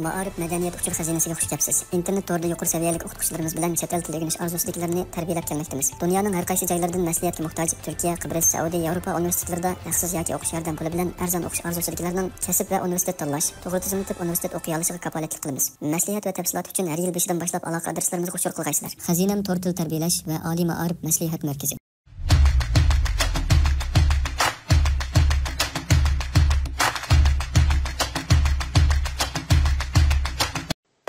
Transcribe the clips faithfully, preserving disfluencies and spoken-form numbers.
مائارىپ مەدەنىيەت ئۇچۇر خەزىنىسىگە خۇش كەپسىز. ئىنتېرنېت تورىدا يۇقىرى سەۋىيەلىك ئوقۇتقۇچىلىرىمىز بىلەن چەت ئەل تىلى ئۆگىنىش ئارزۇسىدىكىلەرنى تەربىيەلەپ كەلمەكتىمىز. دۇنيانىڭ ھەر قايسى جايلىرىدىن مەسلىھەتكە موھتاج تۈركىيە، قىبرىس، سەئۇدى، ياۋروپا ئۇنىۋېرسىتېتلىرىدا ھەقسىز ياكى ئوقۇش ياردەم پۇلى بىلەن ئەرزان ئوقۇش ئارزۇسىدىكىلەرنىڭ كەسىپ ۋە ئۇنىۋېرسىتېت تاللاش، توغرا تىزىملىتىپ ئۇنىۋېرسىتېت ئوقۇيالىشىغا كاپالەتلىك قىلىمىز. مەسلىھەت ۋە تەپسىلات ئۈچۈن ھەر يىل بېشىدىن باشلاپ ئالاقە ئادرېسلىرىمىزغا ئۇچۇر قىلغايسىلەر. خەزىنەم تور تىل تەربىيەلەش ۋە ئالىي مائارىپ مەسلىھەت مەركىزى.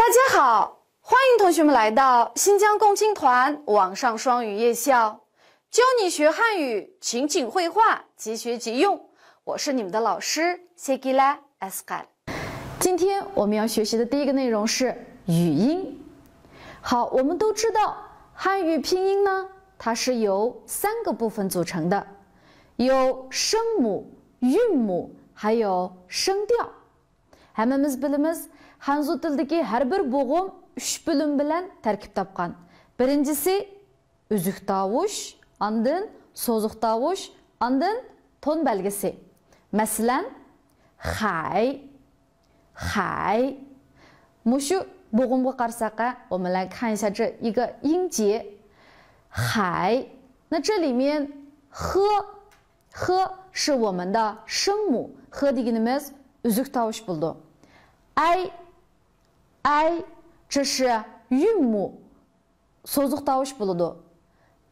大家好，欢迎同学们来到新疆共青团网上双语夜校，教你学汉语，情景会话，即学即用。我是你们的老师谢吉拉埃斯卡。今天我们要学习的第一个内容是语音。好，我们都知道汉语拼音呢，它是由三个部分组成的，有声母、韵母，还有声调。 ھەممىمىز بىلىمىز، خەنزۇ تىلىدىكى ھەر بىر بوغۇم ئۈچ بۆلۈم بىلەن تەركىب تاپقان. بىرىنچىسى ئۈزۈك تاۋۇش، ئاندىن سوزۇق تاۋۇش، ئاندىن تون بەلگىسى. مەسىلەن، خەي، خەي. مۇشۇ بوغۇمغا قارىساق، ھە، 我们来看一下这一个音节，خەي. 那这里面 خ 是我们的声母، خ دېگىنىمىز ئۈزۈك تاۋۇش بولىدۇ. ئەي، ئەي، 这是韵母، سوزۇق تاۋۇش بولىدۇ.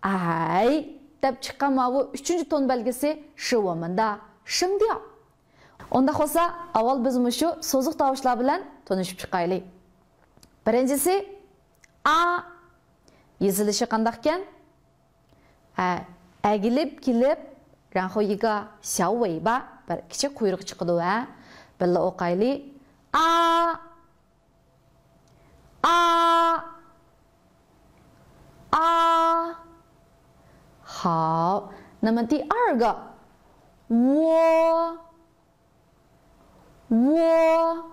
ئەي دەپ چىققان ماۋۇ ئۈچىنچى تون بەلگىسى 是我们的声调. ئۇنداق بولسا، ئاۋۋال بىز مۇشۇ سوزۇق تاۋۇشلار بىلەن تونۇشۇپ چىقايلى. بىرىنچىسى ئا. يېزىلىشى قانداقكەن؟ ھە، ئەگىلىپ كېلىپ، 然后一个小尾巴، بىر كىچىك قۇيرۇق چىقىدۇ، ھە. بىللە ئوقايلى. ئا، ئا، ئا. 好，那么第二个，ۋو. ۋو،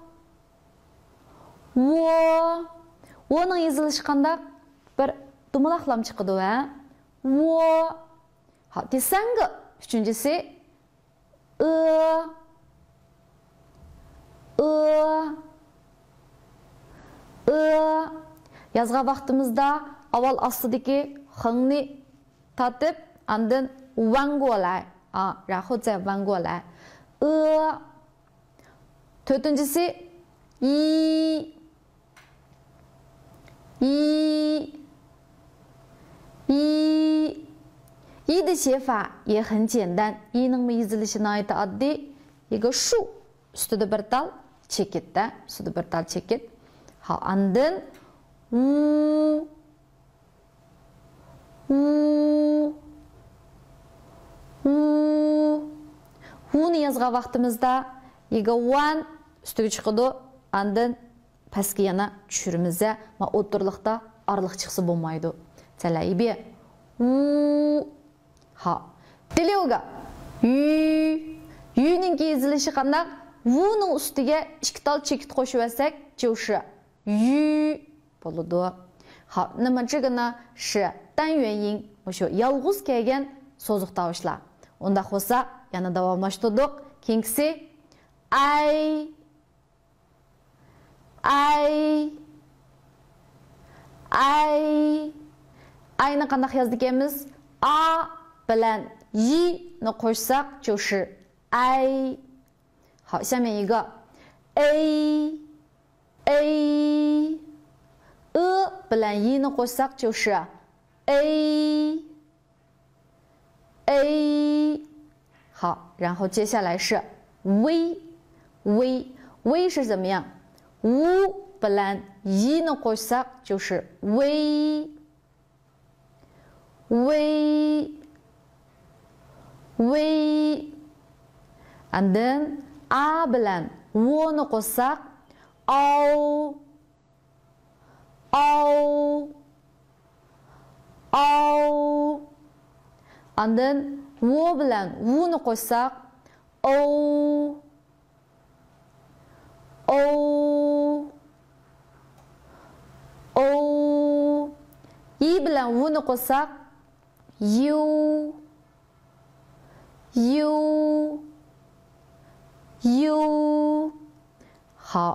ۋو. ۋونىڭ يېزىلىشى قانداق؟ بىر دومىلاقلام چىقىدۇ، ھە؟ ۋو. ھا، 第三个، ئۈچىنچىسى، ئۆ، ئۆ، ئۆ. يازغان ۋاقتىمىزدا ئاۋۋال ئاستىدىكى خىڭنى تارتىپ، ئاندىن ۋەڭگۇ لاي. ئا، 然后再 ۋەڭگۇ لاي. ئۆ. تۆتىنچىسى، ئى. ئى. ئى. ئى 的写法也很简单. ئىنىڭمۇ يېزىلىشى ناھايىتى ئاددىي. 一个竖. ئۈستىدە بىر تال چېكىت، ھە، ئۈستىدە بىر تال چېكىت. ھا، ئاندىن ۋۇ، ۋۇ، ۋۇ. ۋۇنى يازغان ۋاقتىمىزدا يىگا ۋان ئۈستىگە چىقىدۇ، ئاندىن پەسكە يەنە چۈشۈرىمىز، ھە، ما ئوتتۇرىلىقتا ئارىلىق چىقسا بولمايدۇ. تەلەيبى ۋۇ. ھا. دىليوگا. يۈ. يۈنىڭكى يېزىلىشى قانداق؟ ۋۇنىڭ ئۈستىگە ئىككى تال چېكىت قوشۇۋەتسەك، جوشى. يۈ بولىدۇ. ھا، نېمە جىگىنا شى، تەنيۈەنيىڭ، مۇشۇ يالغۇز كەلگەن سوزۇق تاۋۇشلار. ئۇنداق بولسا، يەنە داۋاملاشتۇردۇق. كېيىنكىسى، ئەي. ئەي. ئەي. ئەينى قانداق يازىدىكەنمىز؟ ئا بىلەن يىنى قوشساق، جوشى. ئەي. ھا، شەمەيگا. ئەي. ئەي. ئۆ بىلەن يىنى قوشساق، جوشى. ئەي. ئەي. ھا، 然后接下来是ۋېي. ۋېي. ۋېي 是怎么样؟ ۋۇ بىلەن يىنى قوشساق، جوشى. ۋېي. ۋېي. ۋېي. ئاندىن ئا بىلەن ۋونى قوشساق، ئاۋ. ئاۋ. ئاۋ. ئاندىن ۋو بىلەن ۋۇنى قوشساق، ئوۋ. ئوۋ. ئوۋ. يى بىلەن ۋۇنى قوشساق، يىۋ. يىۋ. يىۋ. ھا،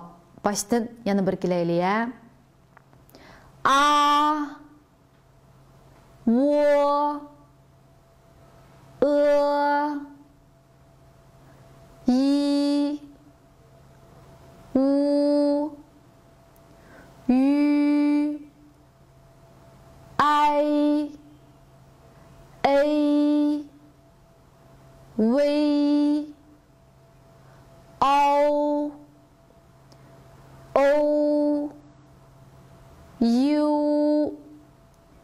باشتىن يەنە بىر كېلەيلى، ھە. ئا، ۋو، ئۆ، يى، ئۇ، يۈ، ئەي، ئەي، ۋېي، ئاۋ، ئوۋ، يۇ.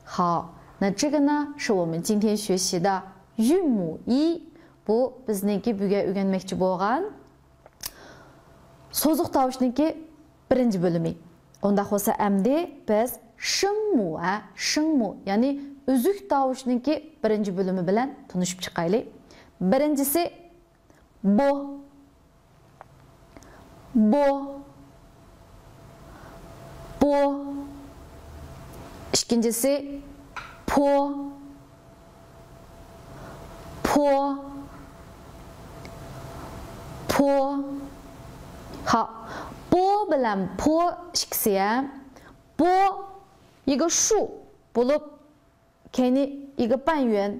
好，那这个呢，是我们今天学习的韵母一。 بۇ بىزنىڭكى بۈگۈن ئۆگەنمەكچى بولغان سوزۇق تاۋۇشنىڭكى بىرىنچى بۆلۈمى. ئۇنداق بولسا ئەمدى بىز 声母، ھە، 声母، يەنى ئۈزۈك تاۋۇشنىڭكى بىرىنچى بۆلۈمى بىلەن تونۇشۇپ چىقايلى. بىرىنچىسى بو، بو، بو. ئىككىنچىسى پو، پو، پو. ھا، بو بىلەن پو ئىككىسى، ھە. بو يىگا شۇ بولۇپ، كەينى يىگا بەن يۈەن.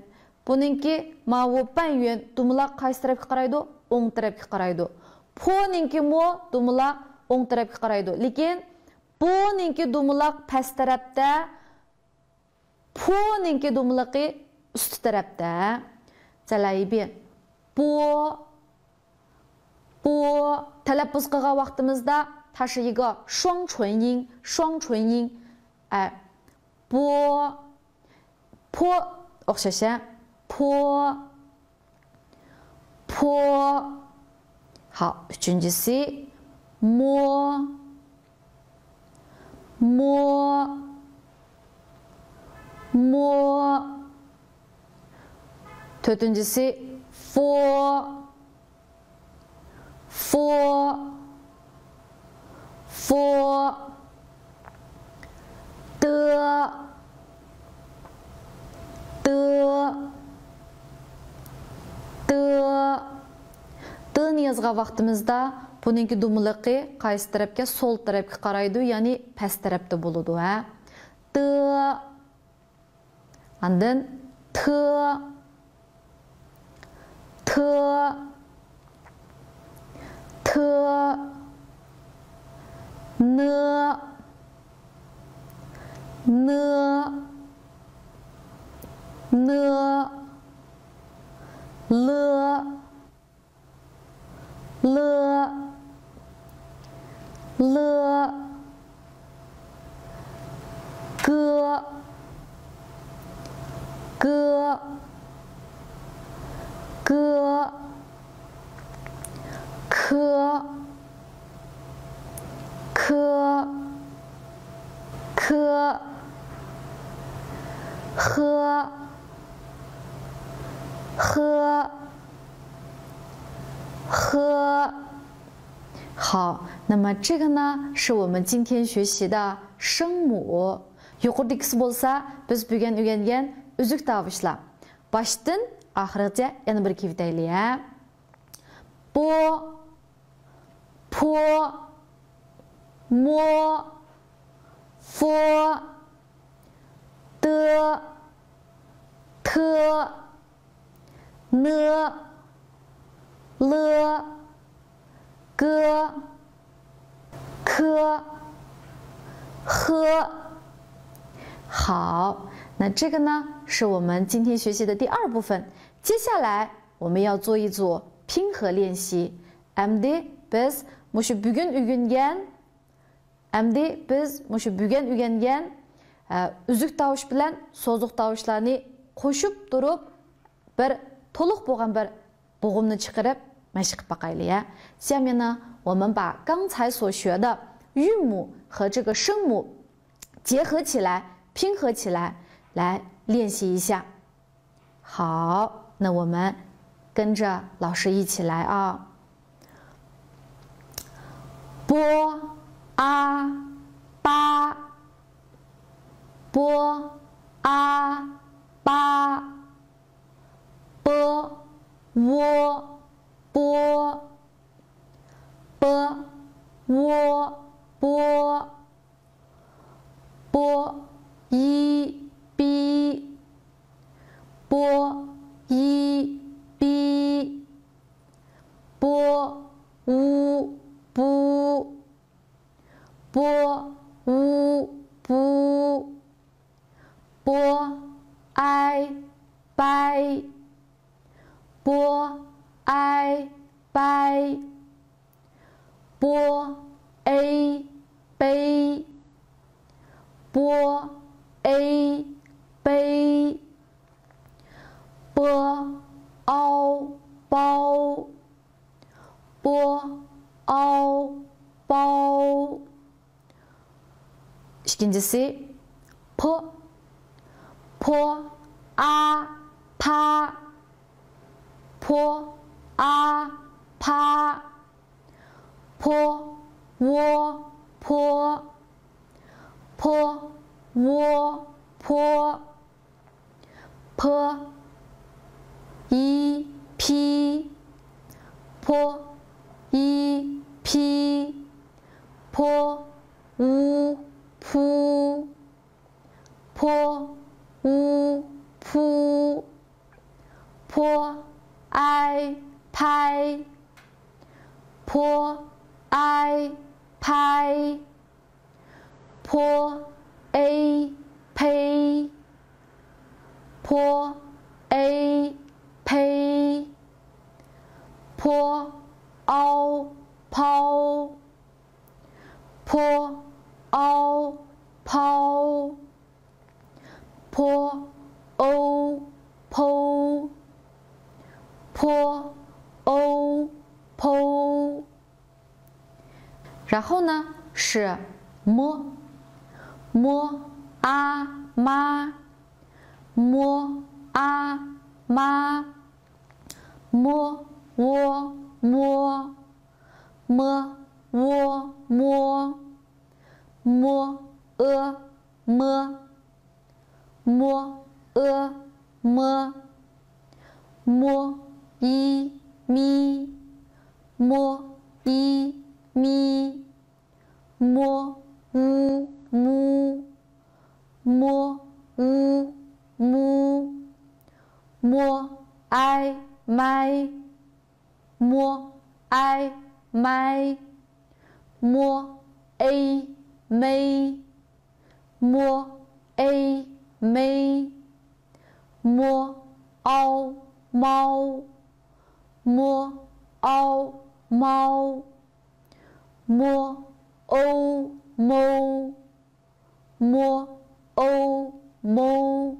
بۇنىڭكى ماۋۇ بەن يۈەن دومىلاق قايسى تەرەپكە قارايدۇ؟ ئوڭ تەرەپكە قارايدۇ. پونىڭكىمۇ دومىلاق ئوڭ تەرەپكە قارايدۇ. لېكىن بۇنىڭكى دومىلاق پەس تەرەپتە، پونىڭكى دومىلىقى ئۈستى تەرەپتە. 再来一遍. بو، بو. تەلەپپۇز قىلغان ۋاقتىمىزدا تاشىيىگا شۇاڭ چۈەنيىڭ، شۇاڭ چۈەنيىڭ. ئە، بو، پو ئوخشاش، ھە؟ پو، پو. ھا، ئۈچىنچىسى مو، مو، مو. تۆتىنچىسى فو، فو، فو. دې، دې، دې. دېنى يازغان ۋاقتىمىزدا بۇنىڭكى دومىلىقى قايسى تەرەپكە؟ سول تەرەپكە قارايدۇ، يەنى پەس تەرەپتە بولىدۇ، ھە. دې. ئاندىن تې، تې، تې، نې، نې، نې، لې، لې، لې. گې، گې، گې. کې، کې، کې. خې، خې، خې. 好，那么这个呢，是我们今天学习的声母。 يۇقىرىدىكىسى بولسا بىز بۈگۈن ئۆگەنگەن ئۈزۈك تاۋۇشلار. باشتىن ئاخىرغىچە يەنە بىر كېلىۋېتەيلى، ھە. بو، پو، مو، فو، دې، تې، نې، لې، گې، کې، خې. 好，那这个呢，是我们今天学习的第二部分。接下来我们要做一组拼合练习。ئەمدى بىز مۇشۇ بۈگۈن ئۆگەنگەن ئەمدى بىز مۇشۇ بۈگۈن ئۆگەنگەن، ئە، ئۈزۈك تاۋۇش بىلەن سوزۇق تاۋۇشلارنى قوشۇپ تۇرۇپ، بىر تولۇق بولغان بىر بوغۇمنى چىقىرىپ مەشىق قىلىپ باقايلى، يە. 下面呢，我们把刚才所学的韵母和这个声母结合起来，拼合起来，来练习一下。 好，那我们跟着老师一起来啊。波啊巴，波啊巴，波喔波。 波喔波，波，一，比，波，一，比，波，乌，布，波，乌，布，波，埃，拜，波，埃，拜。 波，a，杯，波，a，杯，波，ao，包，波，ao，包。 ئىككىنچىسى، پ، پ، a، پا، پ، a، پا، پ، و، پ، پ، و، پ، پ، ي، پ، پ، ي، پ، پ، و، پ، پ، و، پ، پ، ai، پای، پ، ai، پای، پ، a، پی، پ، a، پی، پ، ao، پاو، پ، ao، پاو، پ، o، پو، پ، o، پو。 然后呢是م，م，a，妈，م，a，妈，м，o，摸，м，o，摸，м，o，摸。 م，o，摸，m，m，摸，m，o，摸，m，u，m，摸，m，o，摸，m，ai，麦，m，ai，麦。 م，ai，麦；m，ao，猫；m，o，猫；m，o，猫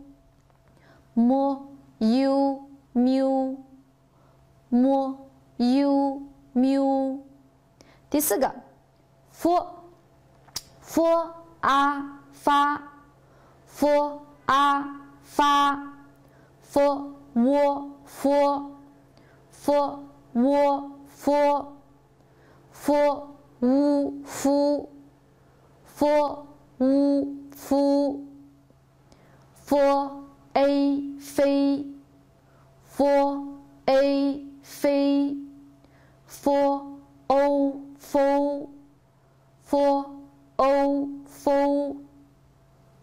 ；m，u，meu；m，u，meu。 第四个，f，f，a，发；f，a，发；f，o，佛；f，o，佛；f，u，福；f，u，福；f，a，飞；f，a，飞；f，o，佛；f，o，佛。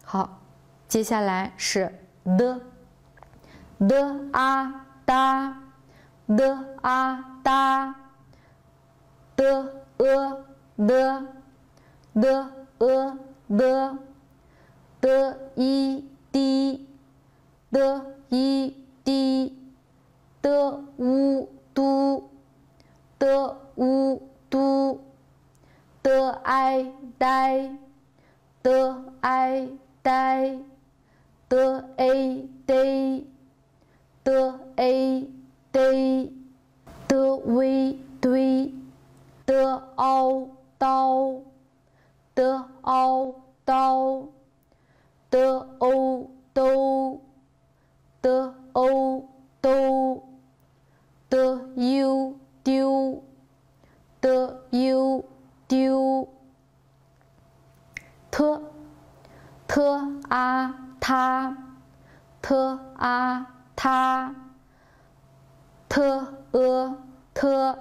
好，接下来是d，d，a，da；d，a，da；d，o，da；d，i，di；d，i，di；d，u，du；d，u，du；d，ai，呆；d，ai，呆；d，a，dei；d，a，dei；d，ui，dui；d，au，dau；d，au，dau；d，ou，dou；d，ou，dou；d，iu，diu；d，iu，diu。t，t，a，他；t，a，他；t，o，特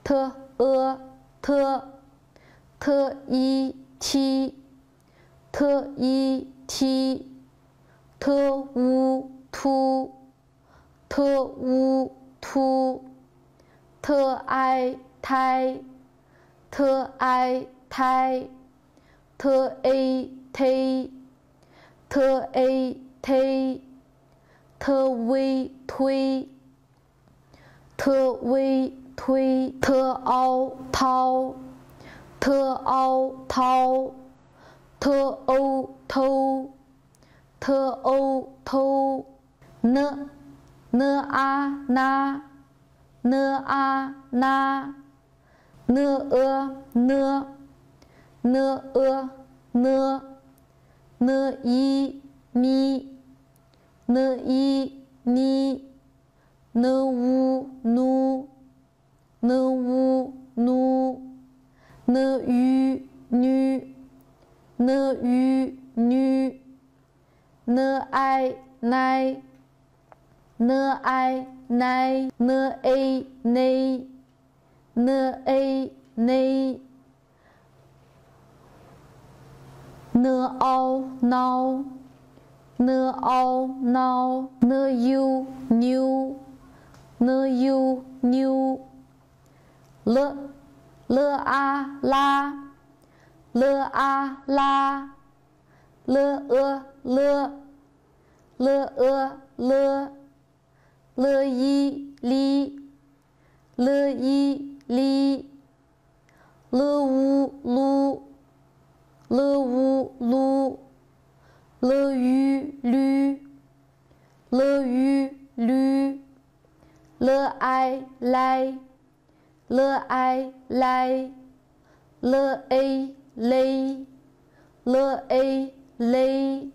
；t，o，特； ت ي ت، ت ي ت، ت و ت، ت و ت، ت ئاي تاي، ت ئاي تاي، ت ئېي تېي، ت ئېي تېي، ت ۋېي تېي، ت ۋېي تېي، ت ئاو تاو، ت ئاو تاو، ت ئوو توو، ت ئوو توو، ن، ن ئا نا، ن ئا نا، ن ئې نې، ن ئې نې، ن ئي نې، ن ئي نې، ن و نو، ن و نو، ن يو نو، ن يو نو، ن ئاي ناي، ن ئاي ناي، ن ئېي نېي، ن ئېي نېي، ن ئاو ناو، ن ئاو ناو، ن يو نيو، ن يو نيو، ل، ل ئا لا، ل ئا لا، ل ئې ل، ل ئې ل، ل ي لي، ل ي لي، ل و لو، ل و لو، ل يو لو، ل يو لو، ل ئاي لاي، ل ئاي لاي، ل ئېي لېي، ل ئېي لېي،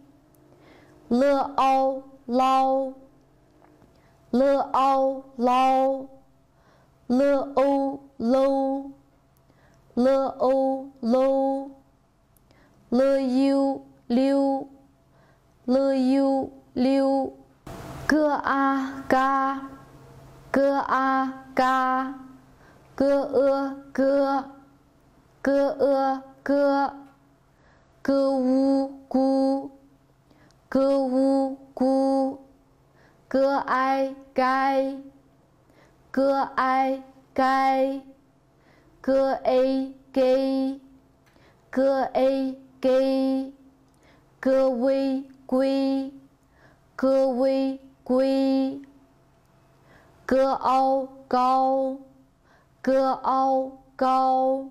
ل ئاو لاو، ل ئاو لاو، ل ئوو لوو، ل ئوو لوو، ل يو ليو، ل يو ليو، گ ئا گا، گ ئا گا، گ ئې گ، گ ئې گ، گ و گو، گ و گو، گ ئاي گاي، گ ئاي گاي، گ ئېي گېي، گ ئېي گېي، گ ۋېي ڳېي، گ ۋېي ڳېي، گ ئاو گاو، گ ئاو گاو،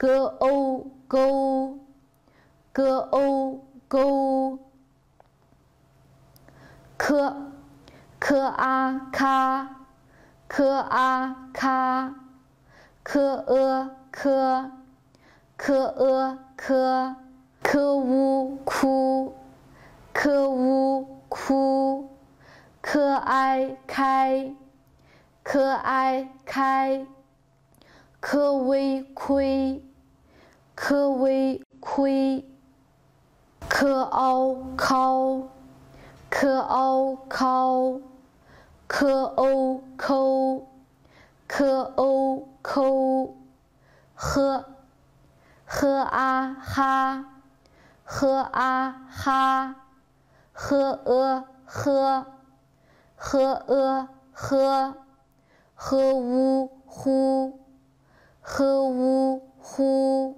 گ ئوو گوو، گ ئوو گوو. ک، ک ئا کا، ک ئا کا، ک ئې ک، ک ئې ک، ک و کو، ک و کو، ک ئای کای، ک ئای کای. ک ۋېي کوي، ک ۋېي کوي. ک ئاو کاو، ک ئاو کاو. ک ئوو کوو، ک ئوو کوو. خ، خ ئا خا، خ ئا خا. خ ئې خې، خ ئې خې. خ و خو، خ و خو.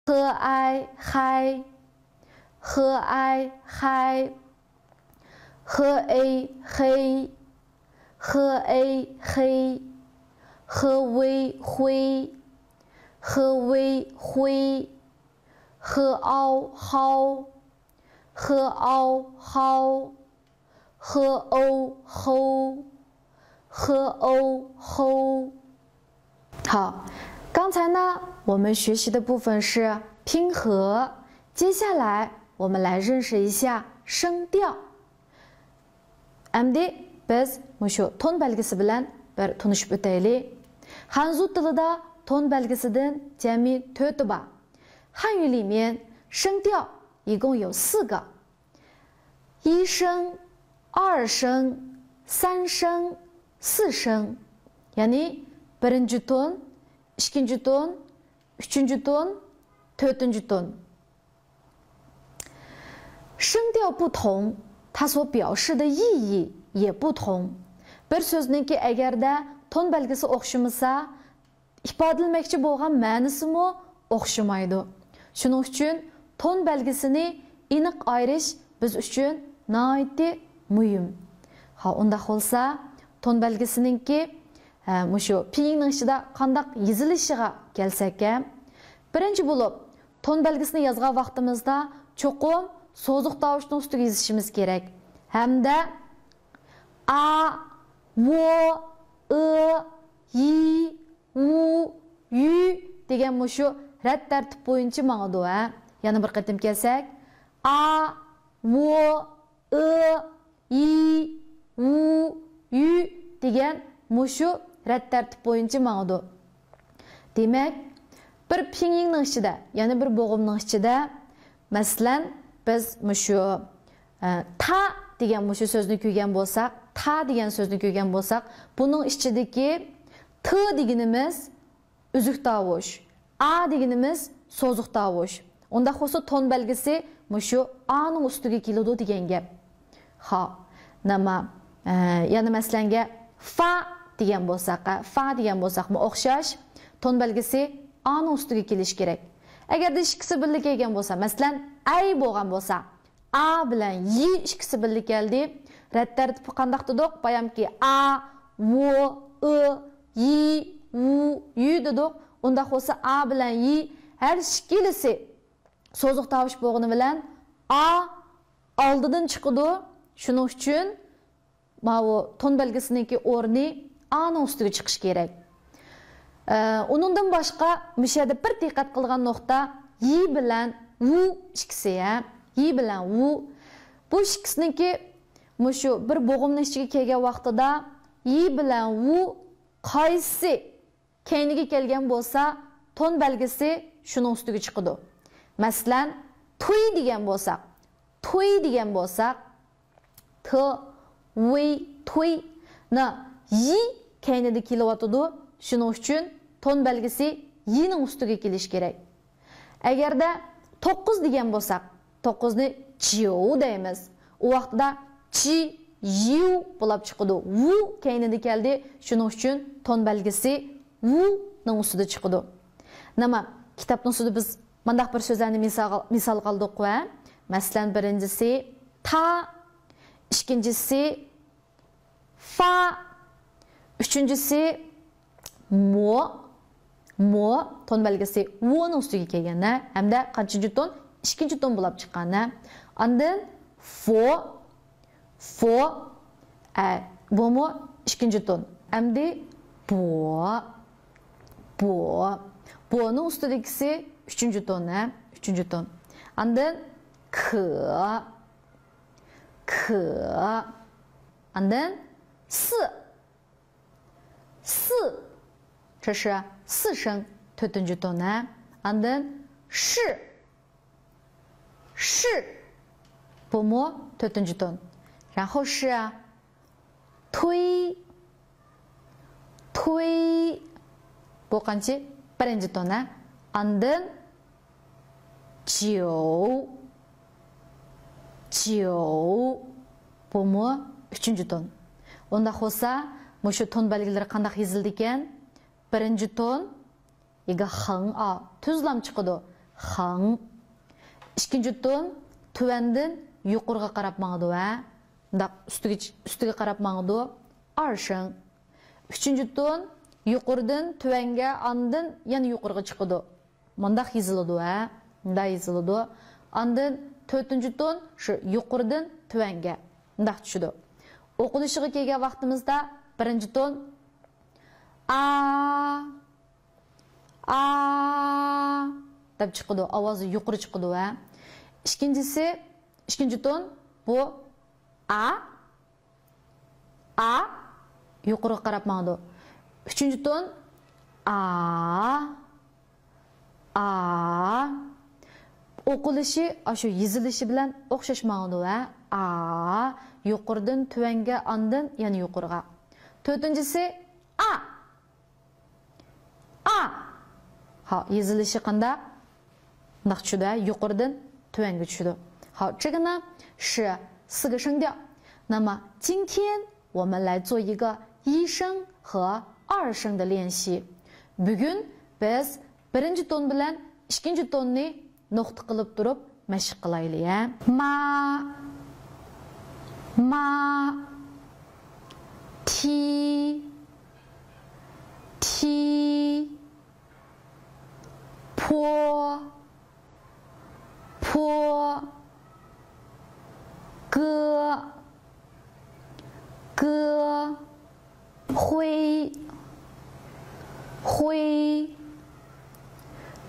خ ئای خای، خ ئای خای. خ ېي خېي، خ ېي خېي. خ ۋېي خوي، خ ۋېي خوي. خ ئاو خاو، خ ئاو خاو. خ ئوو خوو، خ ئوو خوو. 好，刚才呢，我们学习的部分是拼合，接下来我们来认识一下声调。ئەمدى بىز مۇشۇ تون بەلگىسى بىلەن بىر تونۇشۇپ ئۆتەيلى. خەنزۇ تىلىدا تون بەلگىسىدىن جەمئىي تۆتى بار. 汉语里面声调一共有四个。 ئى شېڭ، ئېر شېڭ، سەن شېڭ، سى شېڭ. يەنى بىرىنچى تون، ئىككىنچى تون، ئۈچىنچى تون، تۆتىنچى تون. 声调不同，它所表示的意义也不同. بىر سۆزنىڭكى ئەگەردە تون بەلگىسى ئوخشىمىسا، ئىپادىلىمەكچى بولغان مەنىسىمۇ ئوخشىمايدۇ. شۇنىڭ ئۈچۈن تون بەلگىسىنى ئېنىق ئايرىش بىز ئۈچۈن ناھايىتى مۇھىم. ھا، ئۇنداق بولسا، تون بەلگىسىنىڭكى، ھە، مۇشۇ پىڭيىڭنىڭ ئىچىدە قانداق يېزىلىشىغا كەلسەك، ھە، بىرىنچى بولۇپ، تون بەلگىسىنى يازغان ۋاقتىمىزدا چوقۇم سوزۇق تاۋۇشنىڭ ئۈستىگە يېزىشىمىز كېرەك. ھەمدە ئا، ۋو، ئى، يى، ۋۇ، يۈ دېگەن مۇشۇ رەت تەرتىپ بويىچە ماڭىدۇ، ھە. يەنە بىر قېتىم كەلسەك، ئا، ۋو، ئى، يى، ۋۇ، يۈ دېگەن مۇشۇ رەت تەرتىپ بويىچە ماڭىدۇ. دېمەك، بىر پىڭيىڭنىڭ ئىچىدە، يەنى بىر بوغۇمنىڭ ئىچىدە، مەسىلەن، بىز مۇشۇ، ئە، تا دېگەن مۇشۇ سۆزنى كۆرگەن بولساق، تا دېگەن سۆزنى كۆرگەن بولساق، بۇنىڭ ئىچىدىكى ت دېگىنىمىز ئۈزۈك تاۋۇش، ئا دېگىنىمىز سوزۇق تاۋۇش. ئۇنداق بولسا تون بەلگىسى مۇشۇ ئانىڭ ئۈستىگە كېلىدۇ دېگەن گەپ. ھا، نېمە، ئە، يەنە مەسىلەنگە فا دېگەن بولساق، ئە، فا دېگەن بولساقمۇ ئوخشاش، تون بەلگىسى ئانىڭ ئۈستىگە كېلىشى كېرەك. ئەگەردە ئىككىسى بىللە كەلگەن بولسا، مەسىلەن، ئەي بولغان بولسا، ئا بىلەن يى ئىككىسى بىللە كەلدى. رەت تەرتىپى قانداق دېدۇق؟ بايامكى ئا، ۋو، ئى، يى، ۋۇ، يۈ دېدۇق. ئۇنداق بولسا ئا بىلەن يى ھەر ئىككىلىسى سوزۇق تاۋۇش بولغىنى بىلەن ئا ئالدىدىن چىقىدۇ. شۇنىڭ ئۈچۈن ماۋۇ تون بەلگىسىنىڭكى ئورنى ئانىڭ ئۈستىگە چىقىشى كېرەك. ئە، ئۇنىڭدىن باشقا مۇشۇ يەردە بىر دىققەت قىلىدىغان نۇقتا يى بىلەن ۋۇ ئىككىسى، ھە؟ يى بىلەن ۋۇ. بۇ ئىككىسىنىڭكى مۇشۇ بىر بوغۇمنىڭ ئىچىگە كەلگەن ۋاقتىدا يى بىلەن ۋۇ قايسى كەينىگە كەلگەن بولسا، تون بەلگىسى شۇنىڭ ئۈستىگە چىقىدۇ. مەسىلەن، تۇي دېگەن بولساق، تۇي دېگەن بولساق، ت، ۋۇي، تۇي، نا، يى كەينىدە كېلىۋاتىدۇ. شۇنىڭ ئۈچۈن تون بەلگىسى يىنىڭ ئۈستىگە كېلىشى كېرەك. ئەگەردە توققۇز دېگەن بولساق، توققۇزنى جيو دەيمىز. ئۇ ۋاقتىدا چى، يىۋ بولاپ چىقىدۇ. ۋۇ كەينىدە كەلدى. شۇنىڭ ئۈچۈن تون بەلگىسى ۋۇنىڭ ئۈستىدە چىقىدۇ. نېمە، كىتابنىڭ ئۈستىدە بىز مۇنداق بىر سۆزلەرنى مىسالغا، مىسالغا ئالدۇق ۋە، مەسىلەن، بىرىنچىسى تا، ئىككىنچىسى فا، ئۈچىنچىسى مو، مو، تون بەلگىسى ۋۇنىڭ ئۈستىگە كەلگەن، ھەمدە قانچىنچى تون؟ ئىككىنچى تون بولاپ چىققان. ئاندىن فو، فو، ئە، بۇمۇ ئىككىنچى تون. ئەمدى بو، بو، بونىڭ ئۈستىدىكىسى ئۈچىنچى تون، ھە، ئۈچىنچى تون. ئاندىن كى، كى. ئاندىن سى، سى. 这是四声، تۆتىنچى تون، ھە. ئاندىن شى، شى. بۇمۇ تۆتىنچى تون. 然后是 تۇي، تۇي. بۇ قانچە؟ بىرىنچى تون، ھە. ئاندىن جيو، جيو. بۇمۇ ئۈچىنچى تون. ئۇنداق بولسا، مۇشۇ تون بەلگىلىرى قانداق يېزىلىدىكەن؟ بىرىنچى تون، يىگە خېڭ ئا، تۈزلام چىقىدۇ. خېڭ. ئىككىنچى تون، تۆۋەندىن يۇقىرىغا قاراپ ماڭىدۇ، ھە. مۇنداق ئۈستىگە، ئۈستىگە قاراپ ماڭىدۇ. ئارشېڭ. ئۈچىنچى تون، يۇقىرىدىن تۆۋەنگە، ئاندىن يەنە يۇقىرىغا چىقىدۇ. مۇنداق يېزىلىدۇ، ھە؟ مۇنداق يېزىلىدۇ. ئاندىن تۆتىنچى تون شۇ يۇقىرىدىن تۆۋەنگە مۇنداق چۈشىدۇ. ئوقۇلۇشىغا كەلگەن ۋاقتىمىزدا بىرىنچى تون ئا، ئا دەپ چىقىدۇ. ئاۋازى يۇقىرى چىقىدۇ، ھە؟ ئىككىنچىسى، ئىككىنچى تون بۇ ئا، ئا يۇقىرىغا قاراپ ماڭىدۇ. ئۈچىنچى تون ئا، ئا. ئوقۇلۇشى ئاشۇ يېزىلىشى بىلەن ئوخشاش ماڭىدۇ، ھە. ئا يۇقىرىدىن تۆۋەنگە، ئاندىن يەنە يۇقىرىغا. تۆتىنچىسى ئا، ئا. 好，يېزىلىشى قانداق؟ مۇنداق چۈشىدۇ، ھە؟ يۇقىرىدىن تۆۋەنگە چۈشىدۇ. 好，这个呢是四个声调。那么今天我们来做一个一声和二声的练习。 بۈگۈن بىز بىرىنچى تون بىلەن ئىككىنچى توننى نۇقتا قىلىپ تۇرۇپ مەشىق قىلايلى، ھە؟ ما، ما، تى، تى، پو، پو، گ، گ، ھوي، ھوي،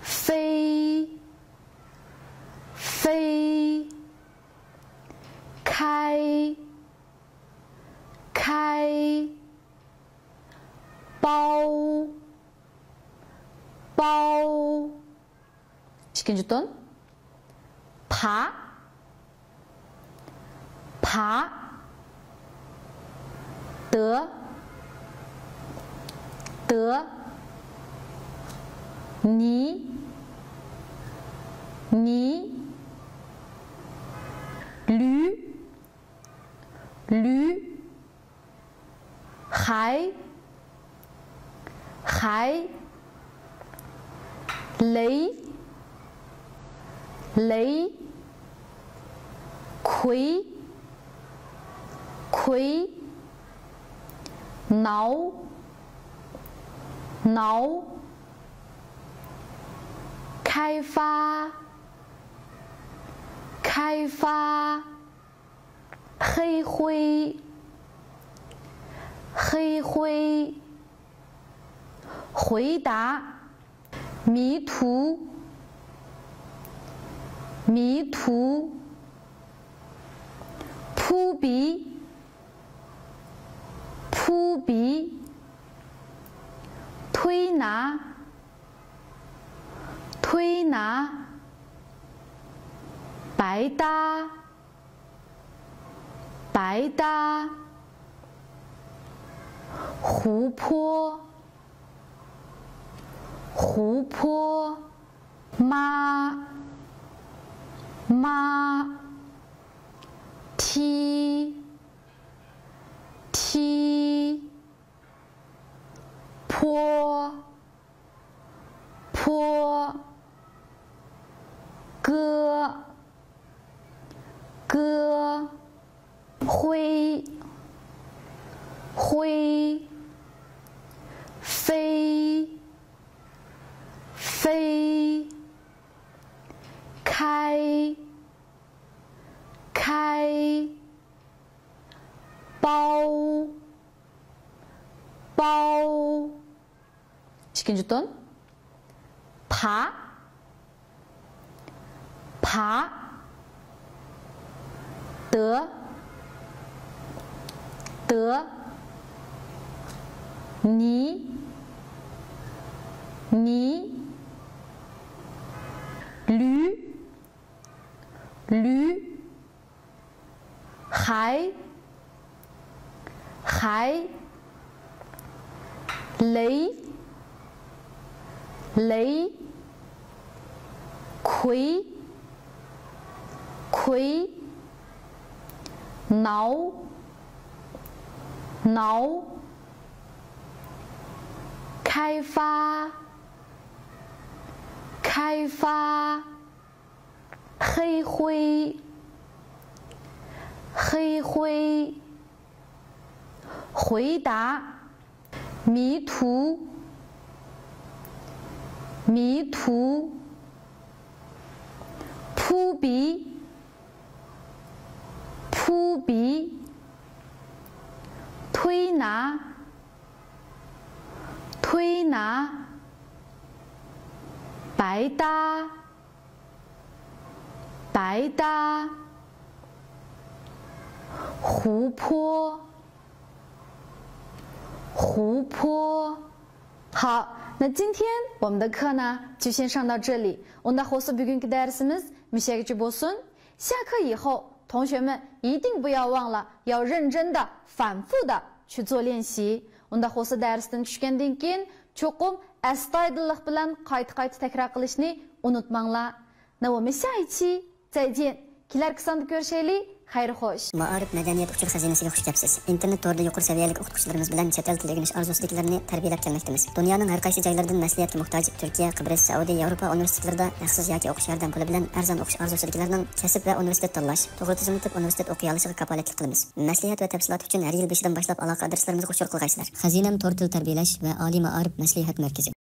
فەي، فەي، كەي، كەي، باۋ، باۋ. ئىككىنچى تون. پا، پا، د، د، نى، نى، لۈ، لۈ، خەي، خەي، لەي، لەي، كۇي، كۇي، ناۋ، ناۋ، كەيفا، كەيفا، خەي، خوي، خەي، خوي، 回答، مي، تو، مي، تو، پۇ، بى، پۇ، بى، توي، نا، توي، نا، بەي، تا، 白搭，湖泊，湖泊，妈，妈，踢，踢，坡， 坡，哥，哥，灰，灰，飞，飞，开，开，包，包。 ئىككىنچى تون. پا، پا، د، د، نى، نى، لۈ، لۈ، خەي، خەي، لەي، لەي، كۇي، كۇي، ناۋ، ناۋ، كەيفا، كەيفا. خەي، خوي، خەي، خوي، 回答، مي، تو، مي، تو، پۇ، بى، پۇ، بى، توي، نا، توي، نا، بەي، تا، 白搭，湖泊，湖泊。好，那今天我们的课呢，就先上到这里。ئۇنداق بولسا بۈگۈنكى دەرسىمىز مۇشۇ يەرگىچە بولسۇن. 下课以后，同学们一定不要忘了要认真的、反复的去做练习。ئۇنداق بولسا دەرستىن چۈشكەندىن كېيىن چوقۇم ئەستايىدىللىق بىلەن قايتا-قايتا تەكرار قىلىشنى ئۇنتۇماڭلار. 那我们下一期再见. كېلەركى ساندا كۆرۈشەيلى. خەير خوش. مائارىپ مەدەنىيەت ئۇچۇر خەزىنىسىگە خۇش كەپسىز. ئىنتېرنېت تورىدا يۇقىرى سەۋىيەلىك ئوقۇتقۇچىلىرىمىز بىلەن چەت ئەل تىلى ئۆگىنىش ئارزۇسىدىكىلىرىنى تەربىيەلەپ كەلمەكتىمىز. دۇنيانىڭ ھەر قايسى جايلىرىدىن مەسلىھەتكە موھتاج تۈركىيە، قىبرىس، سەئۇدى، ياۋروپا ئۇنىۋېرسىتېتلىرىدا ھەقسىز ياكى ئوقۇش ياردەم پۇلى بىلەن ئەرزان ئوقۇش ئارزۇسىدىكىلەرنىڭ كەسىپ ۋە ئۇنىۋېرسىتېت تاللاش، توغرا تىزىملىتىپ ئۇنىۋېرسىتېت ئوقۇيالىشىغا كاپالەتلىك قىلىمىز. مەسلىھەت ۋە تەپسىلات ئۈچۈن ھەر يىل بېشىدىن باشلاپ ئالاقە ئادرېسلىرىمىزغا ئۇچۇر قىلغايسىلەر. خەزىنەم تور تىل تەربىيەلەش ۋە ئالىي مائارىپ مەسلىھەت مەركىزى.